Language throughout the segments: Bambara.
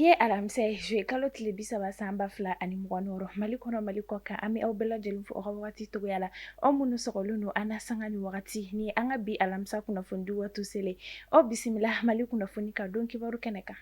Bi ye alamisa ye, juillet kalo tile 30 san 2026, Mali kɔnɔ, Mali kɔ kan, an bɛ aw bɛɛ lajɛlen fo aw ka wagati cogoya la, aw minnu sɔgɔlen don an na sanga ni wagati ni an ka bi alamisa kunnafoni di waati selen, aw bisimila Mali kunnafoni ka don kibaru kɛnɛ kan.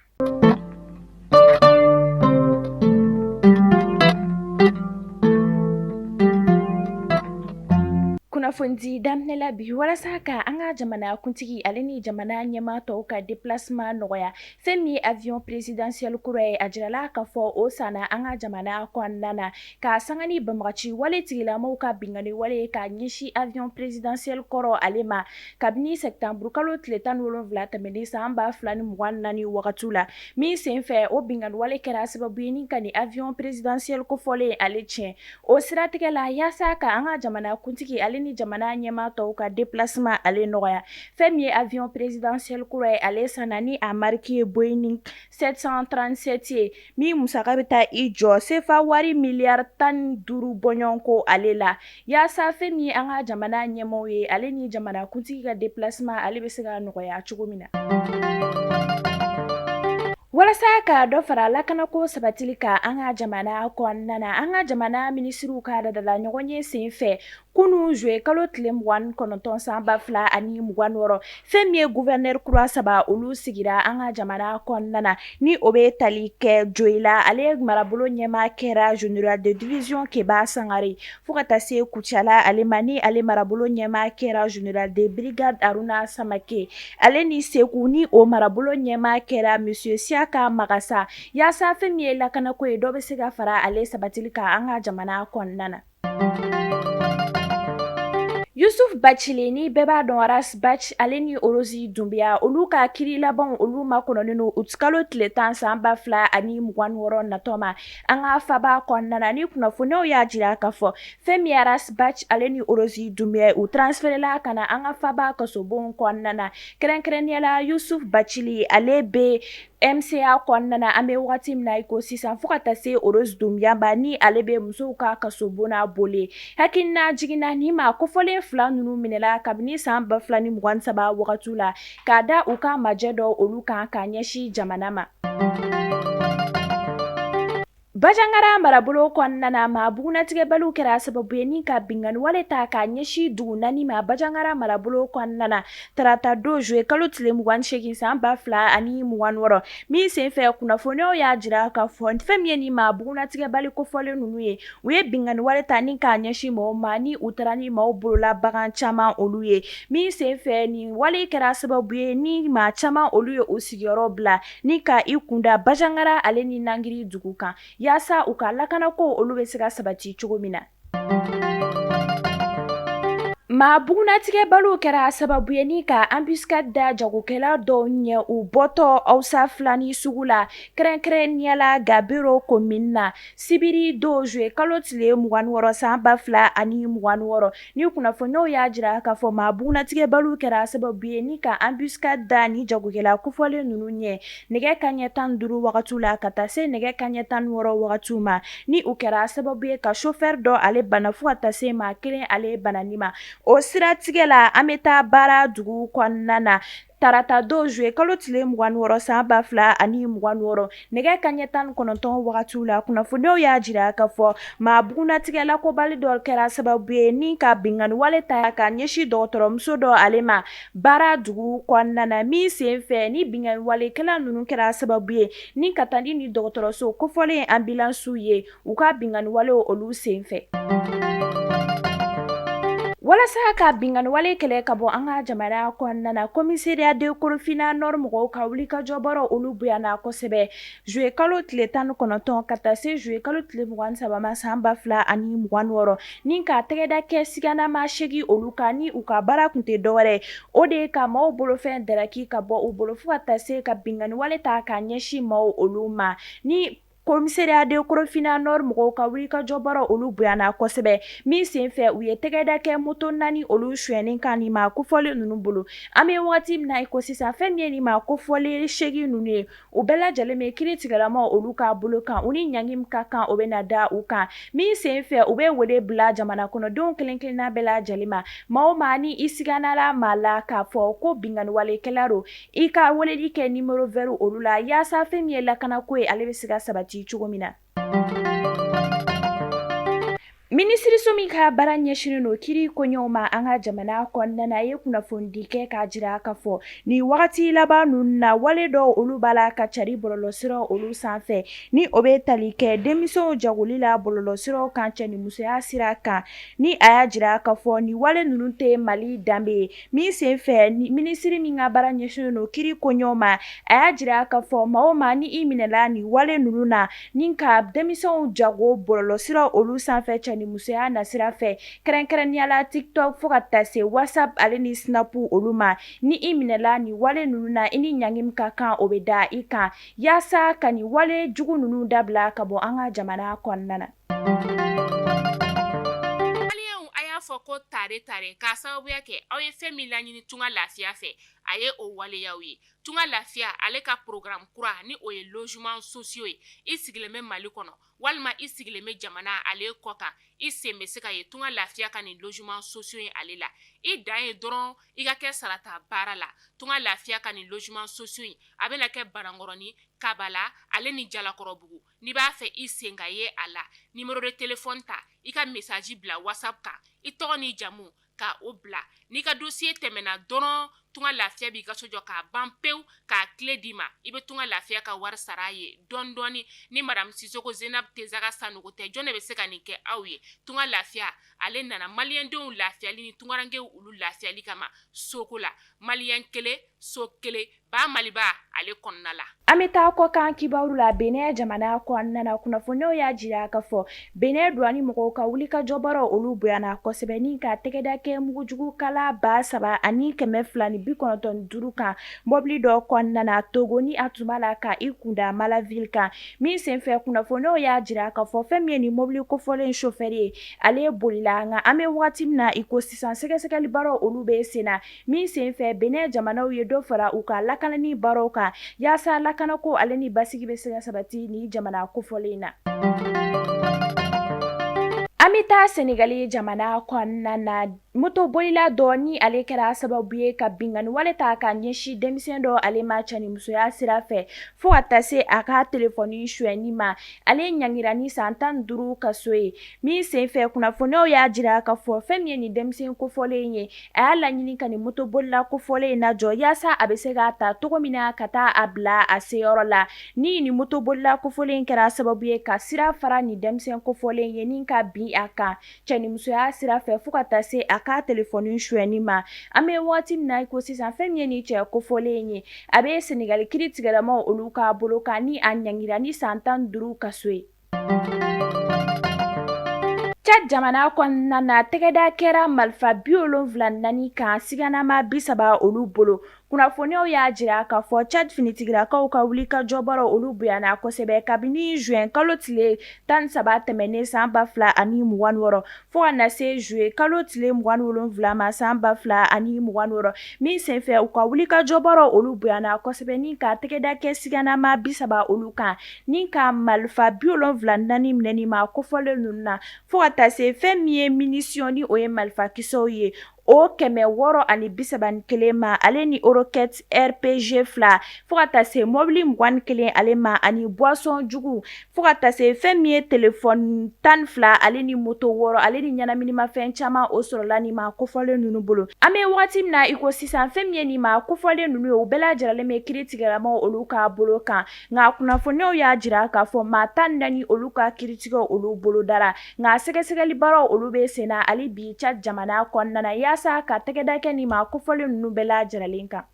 Kunnafonidi daminɛ la bi walasa ka an ka jamana kuntigi ale ni jamana ɲɛmaa tɔw ka déplacement nɔgɔya, fɛn min ye avion présidentiel kura ye, a jirala k'a fɔ o sanna an ka jamana kɔnɔna na k'a sanga ni banbagaci wale tigilamaw ka binkanni wale ye k'a ɲɛsin avion présidentiel kɔrɔ ale ma kabini septembre kalo tile 17 tɛmɛnen san 2024 wagati la, min senfɛ o binkanni wale kɛra sababu ye ni ka nin avion présidentiel kofɔlen ale tiɲɛ. O siratigɛ la, yaasa ka an ka jamana kuntigi ale ni jamana ɲɛmaa tɔw ka déplacement ale nɔgɔya, fɛn min ye avion présidentiel kura ye, ale sanna ni a marque ye Boeing 737 ye, min musaka bɛ taa i jɔ sefa wari miliyari 15 bɔɲɔgɔnko ale la, yaasa fɛn min ye an ka jamana ɲɛmaaw ye, ale ni jamana kuntigi ka déplacement ale bɛ se ka nɔgɔya cogo min na. Walasa ka dɔ fara lakanako sabatili kan an ka jamana kɔnɔna na, an ka jamana minisiriw ka ladala ɲɔgɔnye senfɛ kunun juillet kalo tile 29 san 2026, fɛn min ye gouverneur kura saba olu sigira an ka jamana kɔnɔna na, ni o bɛ tali kɛ Joyila, ale marabolo ɲɛmaa kɛra général de division Keba Sangare, fo ka taa se Kucala ale ma, ni ale marabolo ɲɛmaa kɛra général de brigade Haruna Samake, ale ni Segu, ni o marabolo ɲɛmaa kɛra monsieur Siyaka Magasa, yaasa fɛn min ye lakanako ye, dɔ bɛ se ka fara ale sabatili kan an ka jamana kɔnɔna na. Yusuf Bacili, ni bɛɛ b'a dɔn Ras Bath, ale ni Orozi Dunbiya, olu ka kiri labanw olu makɔnɔnen don août kalo tile 10 san 2026 natɔ ma an ka faba kɔnɔna na. Ni kunnafoniyaw y'a jira k'a fɔ fɛn min ye Ras Bath ale ni Orozi Dunbiya, u transféré la ka na an ka faba kasobon kɔnɔna na, kɛrɛnkɛrɛnnenya la Yusuf Bacili, ale bɛ MCA kɔnɔna na an bɛ wagati min na i ko sisan, fo ka taa se Rose Dunbiya ma, ni ale bɛ musow ka kasobon na Bole. Hakilina jiginna, ni maa kofɔlen fila ninnu minɛla kabini san 2023 wagati la, k'a da u ka majɛ dɔ olu kan k'a ɲɛsin jamana ma. Bajangara marabolo kɔnɔna na, maa bugunnatigɛbaliw kɛra sababu ye ni ka binkanni wale ta k'a ɲɛsin dugu naani ma Bajangara marabolo kɔnɔna na tarata don juillet kalo tile 28 san 2026, min senfɛ kunnafoniyaw y'a jira k'a fɔ fɛn min ye ni maa bugunnatigɛbali kofɔlen ninnu ye, u ye binkanni wale ta ni k'a ɲɛsin maaw ma, ni u taara ni maaw bolola bagan caman olu ye, min senfɛ nin wale kɛra sababu ye ni maa caman olu ye u sigiyɔrɔ bila ni ka i kunda Bajangara ale ni Nangiri dugu kan, yaasa u ka lakanako olu bɛ se ka sabati cogo min na. Maa bugunnatigɛbaliw kɛra sababu ye ni ka embuscade da jagokɛla dɔw ɲɛ u bɔtɔ Hausa Fulani sugu la, kɛrɛnkɛrɛnnenya la Gabero commune na, sibiri don juillet kalo tile 26 san 2026. Ni kunnafoniyaw y'a jira k'a fɔ maa bugunnatigɛbaliw kɛra sababu ye ni ka embuscade da ni jagokɛla kofɔlen ninnu ɲɛ nɛgɛ kanɲɛ 15 wagati la ka taa se nɛgɛ kanɲɛ 16 wagati ma, ni u kɛra sababu ye ka chauffeur dɔ ale bana fo ka taa se maa kelen ale banani ma. O siratigɛ la, an bɛ taa baara dugu kɔnɔna na tarata don juillet kalo tile 26 san 2026 nɛgɛ kanɲɛ 19 wagati la, kunnafoniyaw y'a jira k'a fɔ maa bugunnatigɛ lakobali dɔ kɛra sababu ye ni ka binkanni wale ta ka ɲɛsin dɔgɔtɔrɔmuso dɔ ale ma baara dugu kɔnɔna na, min senfɛ ni binkanni walekɛla ninnu kɛra sababu ye ni ka taa ni dɔgɔtɔrɔso kofɔlen ambulance ye u ka binkanni walew olu senfɛ. Walasa ka binkanni wale kɛlɛ ka bɔ an ka jamana kɔnɔna na, commissariat de Korofina Nord mɔgɔw ka wulikajɔ baaraw olu bonyana kosɛbɛ juillet kalo tile 19 ka taa se juillet kalo tile 23 ma san 2026, ni ka tɛgɛda kɛ siganama 8 olu kan, ni u ka baara tun tɛ dɔwɛrɛ o de ye ka maaw bolofɛn daraki ka bɔ u bolo fo ka taa se ka binkanni wale ta k'a ɲɛsin maaw olu ma. Ni Commissariat de Korofina Nord mɔgɔw ka wulikajɔ baaraw olu bonyana kosɛbɛ min senfɛ u ye tɛgɛda kɛ moto 4 olu sonyɛni kan nin maa kofɔlen ninnu bolo. An bɛ waati min na i ko sisan, fɛn min ye nin maa kofɔlen 8 ninnu ye, u bɛɛ lajɛlen bɛ kiiritigɛlamaw olu ka bolo kan, u ni ɲangi min ka kan o bɛna da u kan. Min senfɛ u bɛ wele bila jamana kɔnɔdenw kelen-kelenna bɛɛ lajɛlen ma, maa o maa ni i siganala maa la k'a fɔ ko binkanniwalekɛla don, I ka weleli kɛ numéro vert olu la yaasa fɛn min ye lakanako ye ale bɛ se ka sabati cogo min na. Minisiriso min ka baara ɲɛsinnen don kiri koɲɛw ma an ka jamana kɔnɔna na ye kunnafonidi kɛ k'a jira k'a fɔ nin wagati laban ninnu na wale dɔw olu b'a la ka cari bɔlɔlɔsiraw olu sanfɛ ni o bɛ tali kɛ denmisɛnw jagoli la bɔlɔlɔsiraw kan cɛnimusoya sira kan ni a y'a jira k'a fɔ nin wale ninnu tɛ Mali danbe ye. Min senfɛ minisiri min ka baara ɲɛsinnen don kiri koɲɛw ma, a y'a jira k'a fɔ maa o maa ni i minɛla nin wale ninnu na ni ka denmisɛnw jago bɔlɔlɔsiraw olu sanfɛ cɛnimusoya nasira fɛ, kɛrɛnkɛrɛnnenya la TikTok fo ka taa se WhatsApp ale ni Snap olu ma, ni i minɛla nin wale ninnu na, i ni ɲangi min ka kan o bɛ da i kan yaasa ka nin wale jugu ninnu dabila ka bɔ an ka jamana kɔnɔna na. Maliyɛnw a y'a fɔ ko tare tare k'a sababuya kɛ aw ye fɛn min laɲini Tunga Lafiya fɛ, a ye o waleyaw ye. Tunga Lafiya ale ka programme kura ni o ye logement sociaux ye. I sigilen bɛ Mali kɔnɔ walima i sigilen bɛ jamana ale kɔ kan, i sen bɛ se ka ye Tunga Lafiya ka nin logement sociaux ye ale la. I dan ye dɔrɔn i ka kɛ sarata baara la. Tunga Lafiya ka nin logement sociaux in a bɛna kɛ Banankɔrɔni, Kabala ale ni Jalakɔrɔbugu. N'i b'a fɛ i sen ka ye a la, numéro de téléphone ta, i ka message bila WhatsApp kan, i tɔgɔ n'i jamu ka o bila. N'i ka dossier tɛmɛna dɔrɔn, Tunga Lafiya b'i ka so jɔ k'a ban pewu k'a clé d'i ma. I bɛ Tunga Lafiya ka wari sara a ye dɔɔni dɔɔni. Ni madame Sisoko Zenab Tezaga Sanogo tɛ, jɔn de bɛ se ka nin kɛ aw ye? Tunga Lafiya ale nana maliyɛndenw lafiyali ni tungarankew olu lafiyali kama soko la. Maliyɛn kelen, so kelen, ba maliba ale kɔnɔna la. An bɛ taa kɔkan kibaru la. Benin jamana kɔnɔna na, kunnafoniyaw y'a jira k'a fɔ Benin douane mɔgɔw ka wulikajɔ baaraw olu bonyana kosɛbɛ ni ka tɛgɛda kɛ mugujugukala 3295 kan mɔbili dɔ kɔnɔna na Togo ni a tun b'a la ka i kunda Malaville kan. Min senfɛ kunnafoniyaw y'a jira k'a fɔ fɛn min ye nin mɔbili kofɔlen chauffeur ye, ale bolila. Nka an bɛ waati min na i ko sisan, sɛgɛsɛgɛli baaraw olu bɛ sen na. Min senfɛ Benin jamanaw ye dɔ fara u ka lakanani baaraw kan yaasa lakanako ale ni basigi bɛ se ka sabati nin jamana kofɔlen in na. An bɛ taa Senegali jamana kɔnɔna na, motobolila dɔ ni ale kɛra sababu ye ka binkanni wale ta ka ɲɛsin denmisɛn dɔ ale ma cɛnimusoya sira fɛ fo ka taa se a ka telefɔni sonyɛni ma, ale ɲangira ni san 15 kaso ye. Min senfɛ kunnafoniyaw y'a jira k'a fɔ fɛn min ye nin denmisɛn kofɔlen ye, a y'a laɲini ka nin motobolila kofɔlen in lajɔ yaasa a bɛ se k'a ta cogo min na ka taa a bila a seyɔrɔ la. Ni nin motobolila kofɔlen in kɛra sababu ye ka sira fara nin denmisɛn kofɔlen ye ni ka bin a kan cɛnimusoya sira fɛ fo ka taa se a ka telefɔni sonyɛni ma. An bɛ waati min na i ko sisan, fɛn min ye nin cɛ kofɔlen in ye, a bɛ Senegali kiiritigɛlamaw olu ka bolo kan ni a ɲangira ni san 15 kaso ye. Tchad jamana kɔnɔna na, tɛgɛda kɛra marifa 74 kan siganama 30 olu bolo. Kunnafoniyaw y'a jira k'a fɔ Tchad finitigilakaw ka wulikajɔ baaraw olu bonyana kosɛbɛ kabini juin kalo tile 13 tɛmɛnen san 2026 fo ka na se juillet kalo tile 27 ma san 2026. Min senfɛ u ka wulikajɔ baaraw olu bonyana kosɛbɛ ni ka tɛgɛda kɛ siganama 30 olu kan ni ka marifa 74 minɛ nin maa kofɔlen ninnu na fo ka taa se fɛn min ye munition ni o ye marifakisɛw ye o 631 ma, ale ni roquette RPG 2 fo ka taa se mɔbili 21 ale ma, ani boisson jugu fo ka taa se fɛn min ye telefɔni 12 ale ni moto 6 ale ni ɲɛnaminimafɛn caman o sɔrɔla nin maa kofɔlen ninnu bolo. An bɛ waati min na i ko sisan, fɛn min ye nin maa kofɔlen ninnu ye, u bɛɛ lajɛlen bɛ kiiritigɛlamaw olu ka bolo kan. Nka kunnafoniyaw y'a jira k'a fɔ maa 14 olu ka kiiritigɛ olu bolodara. Nka sɛgɛsɛgɛli baaraw olu bɛ senna hali bi Tchad jamana kɔnɔna na yaasa ka tɛgɛda kɛ nin maa kofɔlen ninnu bɛɛ lajɛlen kan.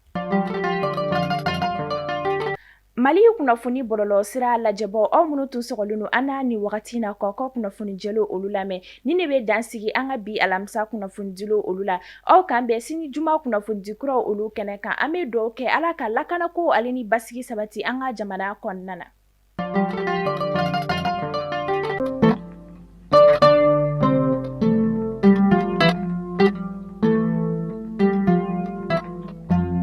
Mali kunnafoni bɔlɔlɔ sira lajɛbɔ, aw minnu tun sɔgɔlen don an na nin wagati in na k'aw ka kunnafoni jɛlenw olu lamɛn, nin de bɛ dan sigi an ka bi alamisa kunnafonidilenw olu la. Aw k'an bɛn sini juma kunnafonidi kuraw olu kɛnɛ kan. An bɛ dugawu kɛ Ala ka lakanako ale ni basigi sabati an ka jamana kɔnɔna na.